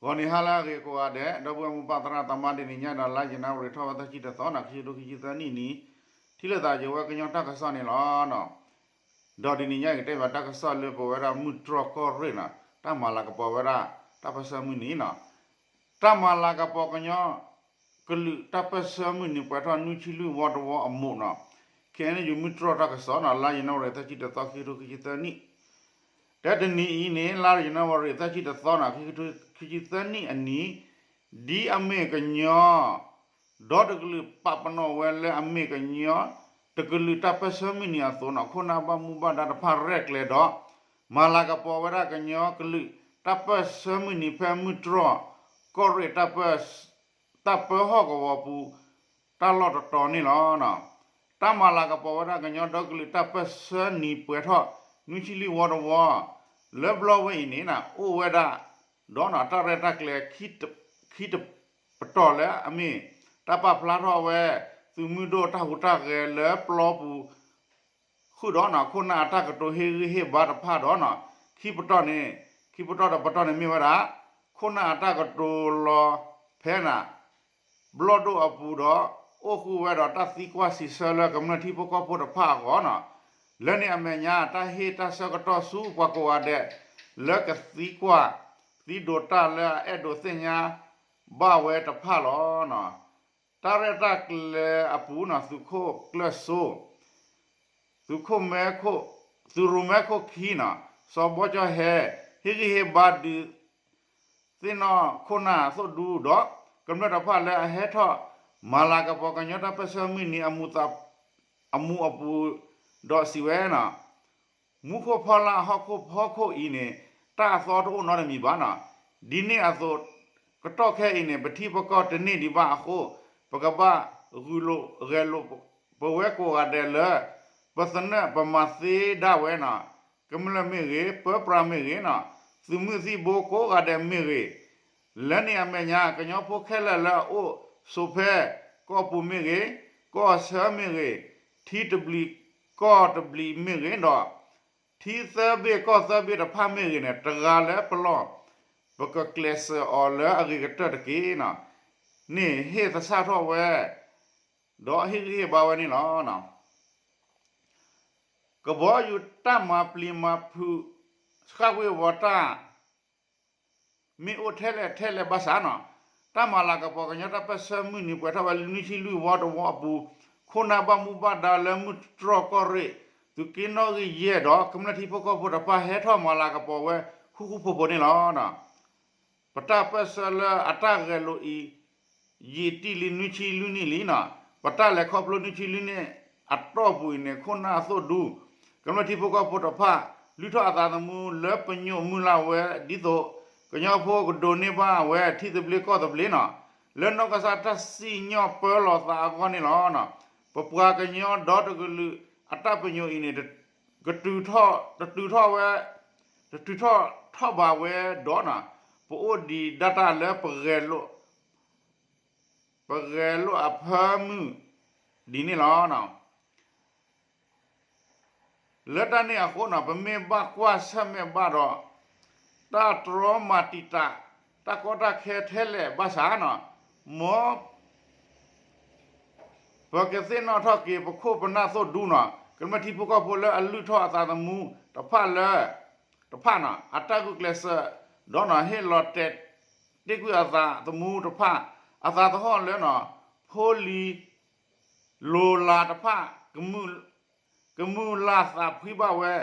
ဂီၤနံၤဟါလၢအဂ့ၤကိးဂၤဒဲး ဒီပုၢ်ဝဲၢ်မိၢ်ပၢ်သရၣ်သမါ တနံၤညါဒီး လါယနူၤအါရံၤထီၣ်ဝဲသၢဆံတသီန့ၣ် ခံကထိခံဆံသၢနံၣ်န့ၣ် ထံၣ်လိာ်သးယဝဲကညီတၢ်ကစီၣ်န့ၣ်လီၤ. ဒီးတနံၤညါအံၤကတဲဘၣ်တၢ်ကစီၣ်လၢပဝဲဒၣ်မုၢ်တြီၢ်ကီၢ်ရ့ၣ်န့ၣ် တၢ်မၤလၤကပီၤဝဲဒၣ် တၢ်ပၢၢ်ဆၢမုၢ်နံၤန့ၣ် တၢ်မၤလၤကပီၤကညီကလုာ်တၢ်ပၢၢ်ဆၢမုၢ်နံၤ ပှဲၤထီၣ်နွံဆံလွံၢ်ဝီတဝီအမူးန့ၣ် ခဲအံၤန့ၣ် ယမုၢ်တြီၢ်တၢ်ကစီၣ်န့ၣ် လါယနူၤအါရံၤသၢဆံတသီ ခံကထိခံဆံသၢနံၣ် တဲတနံၤအံၤန့ၣ် လါယနူၤအါရံၤသၢဆံတသီန့ၣ် ခံကထိခံဆံသၢနံၣ်အနံၤ ဒ်အမ့ၢ်ကညီ ဒီတကလုာ်ပာ်ပနီၣ်ဝဲလၢအမ့ၢ်ကညီ တကလုာ်တၢ်ပၢၢ်ဆၢမုၢ်နံၤအသိးန့ၣ် ခိၣ်နၢ်ဘၣ်မူဘၣ်ဒါတဖၣ်ရဲၣ်ကျဲၤဒီး မၤလၤကပီၤဝဲဒၣ်ကညီကလုာ်တၢ်ပၢၢ်ဆၢမုၢ်နံၤဖဲမုၢ်တြီၢ်ကီၢ်ရ့ၣ် တၢ်ပၢဟီၣ်ကဝီၤပူၤ တၢ်လီၢ်တတီၤန့ၣ်လီၤ. တၢ်မၤလၤကပီၤဝဲဒၣ်ကညီဒီကလုာ်တၢ်ပၢၢ်ဆၢနံၤပှဲၤထီၣ် နွံဆံလွံၢ်ဝီတဝီ လၢဘျီဝဲအံၤန့ၣ် အိၣ်ဝဲဒၣ် ဒီးန့ၣ် တၢ်ရဲၣ်တၢ်ကျဲၤ ခံတပတီၢ်လၢအမ့ၢ် တၢ်ပာ်ဖျါထီၣ်ဝဲ သုးမုၢ်ဒိၣ်တၢ်ဟူးတၢ်ဂဲၤလၢပျီပူၤ ဃုာ်ဒီးန့ၣ် ခိၣ်နၢ်အတၢ်ကတိၤဟ့ၣ်ဂံၢ်ဟ့ၣ်ဘါတဖၣ်ဒီးန့ၣ် ခံပတီၢ်န့ၣ် ခံပတီၢ်တပတီၢ်န့ၣ်မ့ၢ်ဝဲဒၣ် ခိၣ်နၢ်အတၢ်ကတိၤလီၤဖဲန့ၣ် ဘျီၣ်ဒိၣ်အပူၤဒီး အိၣ်ဃုာ်ဝဲဒီးတၢ်သံကွၢ်စံးဆၢလၢကမျၢၢ်ထံဖိကီၢ်ဖိတဖၣ်အဂီၢ်န့ၣ် လၢန့ၣ်အမဲာ်ညါ တၢ်ဟ့ၣ်တၢ်ဆၢကတီၢ်ဆူပှၤကိးဂၤဒဲး လၢကသံကွၢ် သံဒိးတၢ်လၢအအဲၣ်ဒိးသ့ၣ်ညါဘၣ်ဝဲတဖၣ်လီၤ. တၢ်ရဲၣ်တၢ်ကျဲၤအပူၤန့ၣ် သုးခိၣ်ကျၢၢ်စိ သုးခိၣ်မဲခိၣ် သုးရိၣ်မဲခိၣ်ခံန့ၣ် စီၤဘီကၠီဟဲ ဟ့ၣ်ဂံၢ်ဟ့ၣ်ဘါဒုး သ့ၣ်နီၣ်ခိၣ်နၢ်သိၣ်ဒူဒီး ကမျၢၢ်တဖၣ်လၢအဟဲထီၣ် မၤလၤကပီၤကညီတၢ်ပၢၢ်ဆၢမုၢ်နံၤ အမူးအပူၤဒီးစံးဝဲန့ၣ် မူခိၣ်ဖီလာ်ဟီၣ်ခိၣ်ဖီခိၣ်အံၤန့ၣ် တၢ်အသီတအိၣ်နီတမံၤဘၣ်န့ၣ် ဒ်န့ၣ်အသိး ကတီၢ်ခဲအံၤန့ၣ် ပထံပကီၢ်တန့ၢ်ဒံးဘၣ်အဃိ ပကဘၣ်ဂုာ်လိာ်ဂဲၤလိာ် ပဝဲကိးဂၤဒဲးလၢ ပသနၢၣ်ပမၤသ့ဒၣ်ဝဲန့ၣ် ကမျၢၢ်မ့ၢ်ဂ့ၤ ပၢပြးမ့ၢ်ဂ့ၤန့ၣ် သုးမုၢ်သံၣ်ဘိကိးဂၤဒဲးမ့ၢ်ဂ့ၤ လၢန့ၣ်အမဲာ်ညါ ကညီဖိခဲလၢာ်လၢအအိၣ်ဆိးဖဲ ကီၢ်ပူၤမ့ၢ်ဂ့ၤ ကီၢ်ဆၢမ့ၢ်ဂ့ၤ ထံတဘျံးကီၢ်တဘျံးမ့ၢ်ဂ့ၤဒီး ထံသၢဘ့ၣ်ကီၢ်သၢဘ့ၣ်တဖၣ်မ့ၢ်ဂ့ၤန့ၣ် တဂၤလၢပလီၢ် ပကကျဲးစၢးအီၤလၢအဂ့ၤကတၢၢ်တက့ၢ်န့ၣ် န့ၣ်ဟ့ၣ်သဆၣ်ထီၣ်ဝဲ ဒီးဟ့ၣ်ဂံၢ်ဟ့ၣ်ဘါဝဲန့ၣ်လီၤ. ကဘီယူၤတၢ်မၤပျံၤမၤဖုး ဃၣ်ကွ့ၢ်ဝီၤတၢ် မ့ၢ်အိၣ်ထဲလဲၣ်ထဲလဲၣ်ဘၣ်ဆၣ်န့ၣ် တၢ်မၤလၤကပီၤကညီတၢ်ပၢၢ်ဆၢမုၢ်နံၤပှဲၤထီၣ်ဝဲလၢနွံဆံလွံၢ်ဝီတဝီအပူၤ ခိၣ်နၢ်ဘၣ်မူဘၣ်ဒါလၢမုၢ်တြီၢ်ကီၢ်ရ့ၣ် သုးက့နီၣ်ဂံၢ်ယဲၢ်ဒီး ကမျၢၢ်ထံဖိကီၢ်ဖိတဖၣ်ဟဲထီၣ်မၤလၤကပီၤဝဲ ဃူဃူဖိးဖိးန့ၣ်လီၤ. ပတၢ်ပၢၢ်ဆၢလၢအတၢ်ဂဲၤလိာ်အံၤ ယံာ်တံၢ်လံနွံဆံလွံၢ်နံၣ်လံန့ၣ် ပတၢ်လဲၤခီဖျိနွံဆံလွံၢ်နံၣ်အတီၢ်ပူၤအံၤန့ၣ် ခိၣ်နၢ်အသိၣ်ဒူ ကမျၢၢ်ထံဖိကီၢ်ဖိတဖၣ် လုၢ်ထီၣ်အသးသမူလၢပညိၣ်မုၢ်လၢ်ဝဲဒ်သိး ကညီဖိကဒိးန့ၢ်ဘၣ်ဝဲထံသဘျ့ကီၢ်သဘျ့န့ၣ် လၢနီၢ်ကစၢ်တၢ်စံၣ်ညီၣ်ပၢလီၤသးအဂီၢ်န့ၣ်လီၤ. ပပှၤကညီဒီတကလုာ်အတၢ်ပညိၣ်အံၤန့ၣ် ကတုၤထီၣ် တတုၤထီၣ်ဝဲ တတုၤထီၣ်ထီၣ်ဘးဝဲဒီးန့ၣ် ပအိၣ်ဒံးဒၣ်တၢ်လၢပဂဲၤလိာ် ပဂဲၤလိာ်အဖၢမုၢ်ဒ်န့ၣ်လီၤ. လၢတၢ်န့ၣ်အဃိန့ၣ် ပမ့ၢ်ဘၣ်ကွၢ်ဆၢၣ်မဲာ်ဘၣ်ဒီး တၢ်တြီမၤတံာ်တာ် တၢ်ကီတၢ်ခဲထဲလဲၣ်ဘၣ်ဆၣ်န့ၣ် မ် ပကသ့ၣ်နီၣ်ထီၣ်က့ၤ ပခိၣ်ပနၢ်သိၣ်ဒူန့ၣ် ကမျၢၢ်ထံဖိကီၢ်ဖိလၢအလုၢ်ထီၣ်အသးသမူတဖၣ်လၢ တဖၣ်န့ၣ် အတၢ်ဂုာ်ကျဲးစၢး ဒီးန့ၣ် ဟ့ၣ်လီၤတဲာ်တ့ၢ်ကွံာ်အသးသမူတဖၣ် အသးသဟီၣ်လၢန့ၣ် ဖိလံၤ လိၤလၤတဖၣ် ကမုၢ်လၢ်သးဖှံဘၣ်ဝဲ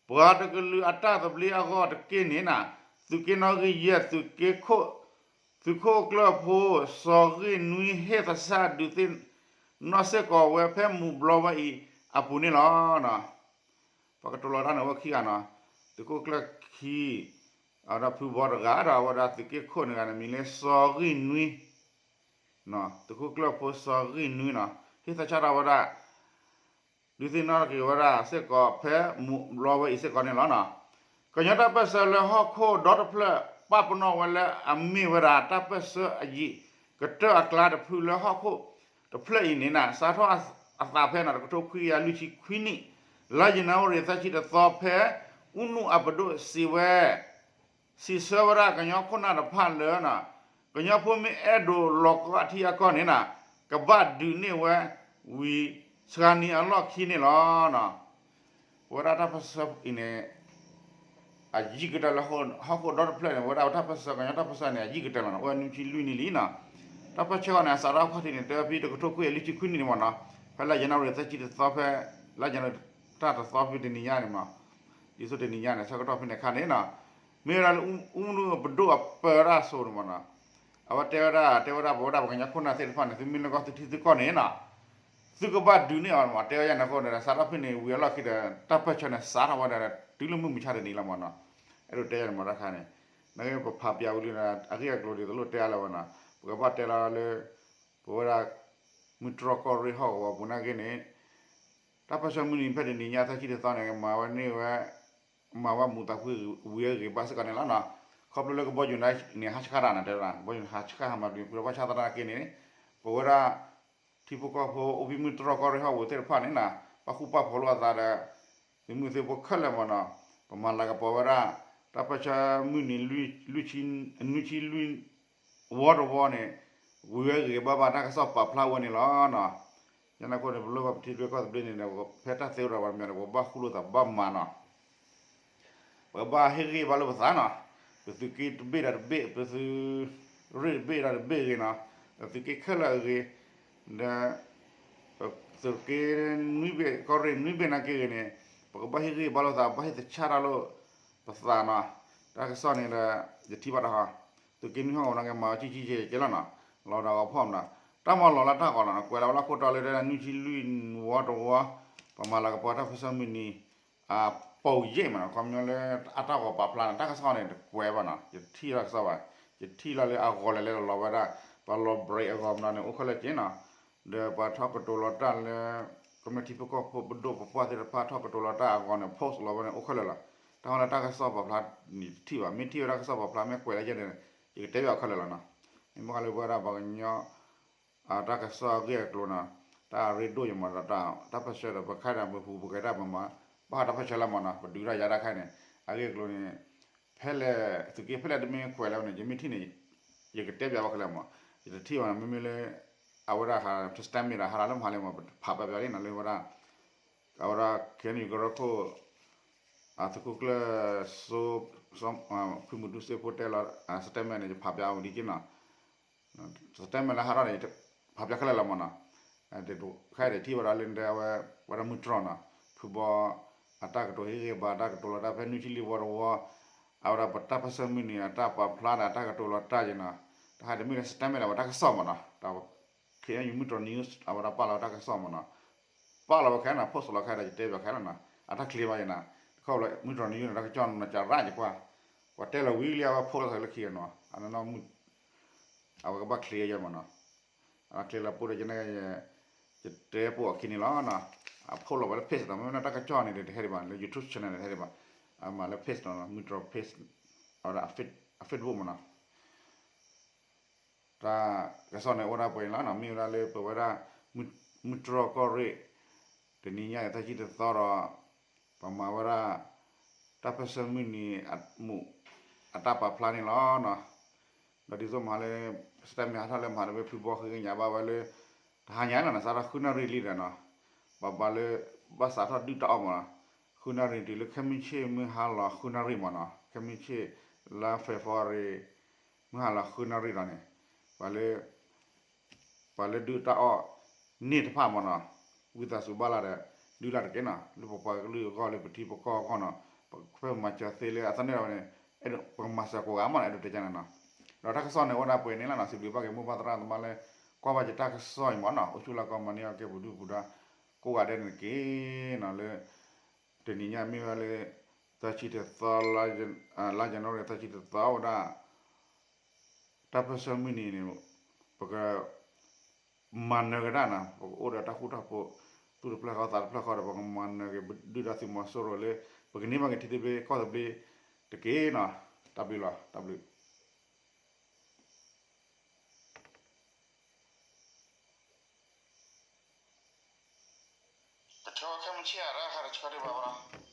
ပှၤတကလုာ်အတၢ်သဘျ့အဂီၢ်တက့ၢ်န့ၣ် သုးက့နီၣ်ဂံၢ်ယဲၢ် သုးက့ခိၣ် သုးခိၣ်ကျၢၢ်ဖိ စီၤဂ့ၢ်နွံ ဟ့ၣ်သဆၣ်ဒုးသ့ၣ်နီၣ်စ့ၢ်ကီးဝဲဖဲမုၢ်ဘျီဝဲအံၤအပူၤန့ၣ်လီၤ. ပကတိၤလီၤတၢ်န့ၣ်ဝဲခံဂၤန့ၣ် သုးခိၣ်ကျၢၢ်ခံ ဒီးဖုဘီတဂၤဒီး အဝဲဒၣ်သုးက့ခိၣ်န့ၣ်ဂၤန့ၣ် မံၤလၢစီၤဂ့ၢ်နွံ သုးခိၣ်ကျၢၢ်ဖိစီၤဂ့ၢ်နွံန့ၣ် ဟ့ၣ်သဆၣ်ထီၣ်ဝဲဒၣ် ဒုးသ့ၣ်နီၣ်က့ၤဝဲဒၣ်စ့ၢ်ကီးဖဲမုၢ်ဘျီဝဲအံၤစ့ၢ်ကီးန့ၣ်လီၤ. ကညီတၢ်ပၢၢ်ဆၢလၢဟီၣ်ခိၣ်ဒီတဖျၢၣ် ပာ်ပနီၣ်ဝဲလၢအမ့ၢ်ဝဲဒၣ်တၢ်ပၢၢ်ဆၢအယံာ်ကတၢၢ်အကျါတဖုလၢဟီၣ်ခိၣ် တဖျၢၣ်အံၤန့ၣ် စးထီၣ်အသးဖဲန့ၣ် တကထိခွံကယၤလွံၢ်ဆံခွံနံၣ် လါယနူၤအါရံၤသၢဆံတသီဖဲ အူနူအပဒိၣ်စံးဝဲ စံးဆၢဝဲဒၣ်ကညီခိၣ်နၢ်တဖၣ်လၢ ကညီဖိမ့ၢ်အဲၣ်ဒိးလီၤကီအထံအကီၢ်န့ၣ် ကဘၣ်ဒုးန့ၢ်ဝဲ ဝံၤစှၤနံၤအလီၢ်ခံန့ၣ်လီၤ. ပဝဲဒၣ်တၢ်ပၢၢ်ဆၢအံၤန့ၣ် အယံာ်ကတၢၢ်လၢဟီၣ်ခိၣ်ဒီတဖျၢၣ်န့ၣ် ပဝဲဒၣ်ပတၢ်ပၢၢ်ဆၢ ကညီတၢ်ပၢၢ်ဆၢန့ၣ် အယံာ်ကတၢၢ်လီၤန့ၣ် အိၣ်ဝဲနွံဆံလွံၢ်နံၣ်လံန့ၣ်. တၢ်ပၢၢ်ဆၢအံၤန့ၣ် အစးထီၣ်အခီၣ်ထံးန့ၣ် တဲဝဲဖဲတကထိခွံကယၤလွံၢ်ဆံခွံနံၣ်န့ၣ်မ့ၢ်နီၤ, ဖဲလါယနူၤအါရံၤသၢဆံတသီဖဲ လါယနူၤအါရံၤတၢ်တသီဖဲတနံၤညါန့ၣ်မ့ၢ် ဒ်သိးတနံၤညါန့ၣ် ဆၢကတီၢ်ဖဲန့ၣ်အခါန့ၣ် မ့ၢ်ဝဲဒၣ်လၢ အူမနုၤပဒိၣ်အပၢဝဲဒၣ်အစိၤန့ၣ်မ့ၢ်နီၤ, အဝဲတဲဝဲဒၣ် တဲဝဲဒၣ်ပဝဲဒၣ်ပှၤကညီခိၣ်နၢ်သ့ၣ်တဖၣ်န့ၣ် သုမ့ၢ်နုာ်ကီၢ်သုထံသုကီၢ်န့ၣ်နီၤ သုကဘၣ်ဒုးန့ၢ်အီၤမ့ၢ် တဲဝဲယၤန့ၣ်အဃိန့ၣ် စးထီၣ်ဖဲန့ၣ်ဝံၤအလီၢ်ခံဒီး တၢ်ပၢၢ်ဆၢန့ၣ် စးထီၣ်ဝဲဒၣ် တုၤလၢမုၢ်မဆါတနံၤလီၤမ့ၢ်နီၤ, အဲၣ်ဒိးတဲယၤန့ၣ်မ့ၢ်တခါန့ၣ် နကပဖးပၠးဝံၤလံ အဂ့ၢ်အကျိၤဒ်သိးလိၣ်တဲအါလၢၤဝဲနီၤ, ပကဘၣ်တဲလီၤလၢ ပဝဲဒၣ် မုၢ်တြီၢ်ကီၢ်ရ့ၣ်ဟီၣ်ကဝီၤပူၤနာ်က့န့ၣ် တၢ်ပၢၢ်ဆၢမုၢ်နံၤဖဲတနံၤညါသၢဆံတသီန့ၣ် မၤဝဲန့ၢ်ဝဲ မၤဝဲမူးသးဖှံဝံၤအဂ့ၤဘၣ်စ့ၢ်ကီးန့ၣ်လီၤနီၤ, ခီဖျိလၢကဘီယူၤန့ၣ်ဟးဆှၣ်တၢ်န့ၣ် တဲဝဲဒၣ် ကဘီယူၤန့ၣ်ဟးဆှၣ်ဟးမၤပှၤဘၣ်ဆၣ်သနာ်က့န့ၣ် ပဝဲဒၣ် ထံဖိကီၢ်ဖိအိၣ်ဖဲမုၢ်တြီၢ်ကီၢ်ရ့ၣ်ဟီၣ်ကဝီၤသ့ၣ်တဖၣ်န့ၣ်နီၤ ဘၣ်ဃူဘၣ်ဖိးလိာ်အသးဒီး သုးမုၢ်သံၣ်ဘိခဲလၢာ်မ့ၢ်နီၤ, ပမၤလၤကပီၤဝဲဒၣ် တၢ်ပၢၢ်ဆၢမုၢ်နံၤ နွံဆံလွံၢ် ဝီတဝီန့ၣ် ဝံၤဝဲဂ့ၤဘၣ်ဘၣ်တၢ်ကစီၣ်ပာ်ဖျါဝဲန့ၣ်လီၤနီၤ. ယန့ၣ်အဃိန့ၣ် ပလိၣ်ဘၣ်ပထံပကီၢ်သဘျ့န့ၣ်ဒီး ဖဲတၢ်သ့အိၣ်ဒီးပှၤတမံၤန့ၣ် ပဘၣ်ဃူလိာ်သးဘၣ်မၤနီၤ ပကဘၣ်ဟ့ၣ်ဂံၢ်ဘါလိာ်ပသးနီၤ, ပသုးက့တဘ့ၣ်ဒီးတဘ့ၣ် ပသုးရ့ၣ်တဘ့ၣ်ဒီးတဘ့ၣ်အဂ့ၤနီၤ, ပသုးက့ခဲလၢာ်အဂ့ၤ, ဒီး သုးက့နွံဘ့ၣ် ကီၢ်ရ့ၣ်နွံဘ့ၣ်နာ်က့ဂ့ၤန့ၣ် ပကဘၣ်ဟ့ၣ်ဂံၢ်ဘါလိာ်သး ဘၣ်ဟ့ၣ်သဆၣ်တၢ်လိာ်ပသးနီၤ, တၢ်ကစီၣ်န့ၣ်ဒီး ယထံၣ်ဘၣ်တဟီ သုးက့နွံဟီၣ်ကဝီၤနာ်က့ မၤဝဲကံကံကဲကဲလီၤနီၤ, လီၤဒီးအဂီၤဖီၣ်မနီၤ, တၢ်မၤလီၤလၢတၢ်ဂီၤလီၤနီၤ, ကွဲးလီၤဝဲလၢခိၣ်တီလၢ နွံဆံလွံၢ်ဝီတဝီ, ပမၤလၤကပီၤတၢ်ပၢၢ်ဆၢမုၢ်နံၤ အပိာ်ယဲၢ်မနီၤ, ခီပညီလၢအတၢ်ဂီၤပာ်ဖျါန့ၣ် တၢ်ကစီၣ်န့ၣ် တကွဲးဘၣ်နီၤ, ယထံၣ်လီၤကစီၣ်ဘၣ်, ယထံၣ်လီၤလၢအဂီၤလဲၤလဲၤလီၤလီၤဝဲဒၣ်, ပှၤလီၤ break အဂီၤမနီၤန့ၣ် အိၣ်ခဲလၢာ်က့နီၤ, ဒီးပှၤထီၣ်ကတိၤလီၤတၢ်လၢ ကမျၢၢ်ထံဖိကီၢ်ဖိပဒိၣ်ပပှၢ်သ့ၣ်တဖၣ်ထီၣ်ကတိၤလီၤတၢ်အဂီၤန့ၣ် post လီၤဝဲန့ၣ် အိၣ်ခဲလၢာ်လီၤ, တၢ်ဟီလၢတၢ်ကစီၣ်ပာ်ဖျါန့ၣ်တထံၣ်ဘၣ်, မ့ၢ်ထံၣ်ဝဲတၢ်ကစီၣ်ပာ်ဖျါ မ့ၢ်ကွဲးလၢယဲၢ်န့ၣ် ယကတဲဘၣ်ခဲလၢာ်လီၤနီၤ, မ့ၢ်မ့ၢ်လၢပဝဲဒၣ်ပှၤကညီ တၢ်ကစီၣ်အဂ့ၢ်အကျိၤနီၤ, တၢ်အရ့ဒိၣ်ယမၤဒီးတၢ် တၢ်ပၢၢ်ဆၢဒီး ပခါဒီးပပူၤပကဲတၢ်ပမၤ ဘၣ်ဃးတၢ်ပၢၢ်ဆၢလၢမနီၤ, ပဒုးတၢ်ယၤတၢ်ခါန့ၣ် အဂ့ၢ်အကျိၤန့ၣ် ဖဲလဲၣ် သုးက့ဖဲလဲၣ်တမ့ၢ်ကွဲးလၢဝဲန့ၣ် ယမ့ၢ်ထံၣ်န့ၣ် ယကတဲပၠးဘၣ်ခဲလၢာ်မး, ယတထံၣ်ဘၣ်နီၤ, မ့မ့ၢ်လၢ အဝဲဒၣ်ဟး statement ဒီး ဟးလၢမဟါလၢမး ပဖးပၠးပၠးလံနီၤ လၢဝဲဒၣ် အဝဲဒၣ် ခ့ၣ်အဲၣ်ယူၣ် ကရၢခိၣ် သုးခိၣ်ကျၢၢ် ဖုမူတူစ့ဖိတဲလီၤ statement န့ၣ် ယဖးပၠးဝံၤလံက့နီၤ, statement လၢဟးထီၣ်န့ၣ် ဖးပၠးခဲလၢာ်လီၤမးနီၤ, တခါအံၤထံၣ်ဝဲဒၣ်လၢဒဲဝဲ ဝဲဒၣ်မုၢ်တြီၢ်နီၤ, ဖုဘီ အတၢ်ကတိၤဟ့ၣ်ဂံၢ်ဘါ တၢ်ကတိၤလီၤတၢ်ဖဲနွံဆံလွံၢ်ဝီတဝီ အဝဲဒၣ်ပတၢ်ပၢၢ်ဆၢမုၢ်နံၤ အတၢ်ပာ်ဖျါဒီး အတၢ်ကတိၤလီၤတၢ်ယဲနီၤ, တဟါတမ့ၢ်လၢ statement လၢဝဲတၢ်ကစီၣ်မးနီၤ, တၢ် ခ့ၣ်အဲၣ်ယူၣ် မုၢ်တြီၢ် news အဝဲဒၣ်ပာ်လီၤဝဲတၢ်ကစီၣ်မးနီၤ, ပာ်လီၤဝဲခဲနီၤ post လီၤခဲဒီး ယတဲပၠးခဲလၢာ်နီၤ, အတၢ်ချ့ဘၣ်ယဲနီၤ, တခီလၢ မုၢ်တြီၢ် news န့ၣ် တၢ်ကစီၣ်နီၤ ကရၣ်ယကွၢ်, ပှၤတဲလီၤဝံၤလံ အဝဲ post လီၤလၢခံနီၤ, အနီၢ်နီၢ်မုၢ် အဝဲကဘၣ်ချ့ယဲမးနီၤ, အချ့လီၤပှဲၤဒီးယဲန့ၣ် ယတဲပိာ်အခံန့ၣ်လီၤနီၤ, အ post လီၤဝဲလၢ page နီၤ, မ့မ့ၢ်တၢ်ကစီၣ်န့ၣ် တဟဲဒံးဘၣ် လၢ YouTube channel န့ၣ် တဟဲဒံးဘၣ်, အမၤလၢ page နီၤ မုၢ်တြီၢ် page အဝဲဒၣ်အ Facebook မးနီၤ တၢ်ကစီၣ်န့ၣ်အိၣ်ဒၣ်ပှဲၤန့ၣ်လီၤနီၤ, မ့ၢ်ဝဲဒၣ်လၢပဝဲဒၣ် မုၢ်တြီၢ်ကီၢ်ရ့ၣ် တနံၤညါအံၤသၢဆံတသီဒီး ပမၤဝဲဒၣ် တၢ်ပၢၢ်ဆၢမုၢ်နံၤအမူး အတၢ်ပာ်ဖျါန့ၣ်လီၤနီၤ, ဒီးဒ်သိးမဟါလၢ statement ဟးထီၣ်လၢမဟါလၢ ဖုဘီဃ့ကညးဘၣ်ဝဲလၢ တဟါညါလီၤနီၤ စးထီၣ်ဃုနၣ်ရံၣ်လံဒီးနီၤ, ဘၣ်ဘၣ်လၢ ဘၣ်စးထီၣ်ဒုၣ်တၢ်အီၣ်မးနီၤ, ဃုနၣ်ရံၣ်တုၤလၢခဲမုၢ်ဆ့ၣ်မုၢ်ဟါလီၤဃုနၣ်ရံၣ်မးနီၤ, ခဲမုၢ်ဆ့ၣ် လါ February မုၢ်ဟါလီၤဃုနၣ်ရံၣ်လီၤန့ၣ် ပှၤလၢ ပှၤလၢဒုၣ်တၢ်အီၣ်န့ၣ်တဖၣ်မးနီၤ, ဝံသးစူၤဘၣ်လၢဒီး ဒုးလၢ်တက့ၢ်နီၤ, လၢပပှၤကလုာ်အဂီၢ် လၢပထံပကီၢ်အဂီၢ်နီၤ, ပဖဲပမၤစၢၤသ့လၢအသန့ၢ်ဝဲန့ၣ် အဲၣ်ဒိးပကမၤစၢၤကိးဂၤမးနီၤ, အဲၣ်ဒိးတဲကန့ၣ်နီၤ, ဒီးတၢ်ကစီၣ်န့ၣ်အိၣ်ဒၣ်ပှဲၤန့ၣ်လီၤနီၤ, စံးဘျုးဘၣ်က့ၤမိၢ်ပၢ်သရၣ်သမါလၢ ကွၢ်ဘၣ်ယတၢ်ကစီၣ်အံၤမးနီၤ, အိၣ်ဆူၣ်လၢကီၢ်မၤန့ၢ်အီၣ်ကဲပူၤဒုၣ်ပူၤဒါ ကိးဂၤဒဲးန့ၣ်တက့ၢ်နီၤ, လၢ တနံၤညါမ့ၢ်ဝဲလၢ သၢဆံတသီ လါယနူၤအါရံၤ သၢဆံတသီဝဲဒၣ် တၢ်ပၢၢ်ဆၢမုၢ်နံၤန့ၣ် ပကမၤနၢၤကဒါနီၤ, ပကအိၣ်ဒီးတၢ်ဃူတၢ်ဖိး သူၣ်တဖျၢၣ်ဃီသးတဖျၢၣ်ဃီဒီး ပကမၤနၢၤက့ၤဒုၣ်ဒါသုးမီၤစိရိၤလၢ ပကန့ၢ်ဘၣ်က့ၤထံသဘျ့ကီၢ်သဘျ့တက့ၢ်နီၤ, တၢ်ဘျုးလီၤ, တၢ်ဘျုး တထီၣ်ခဲမုၢ်ဆ့ၣ်အရၣ်ဟးတဆှီဒံးဘၣ်ဘၣ်လီၤ.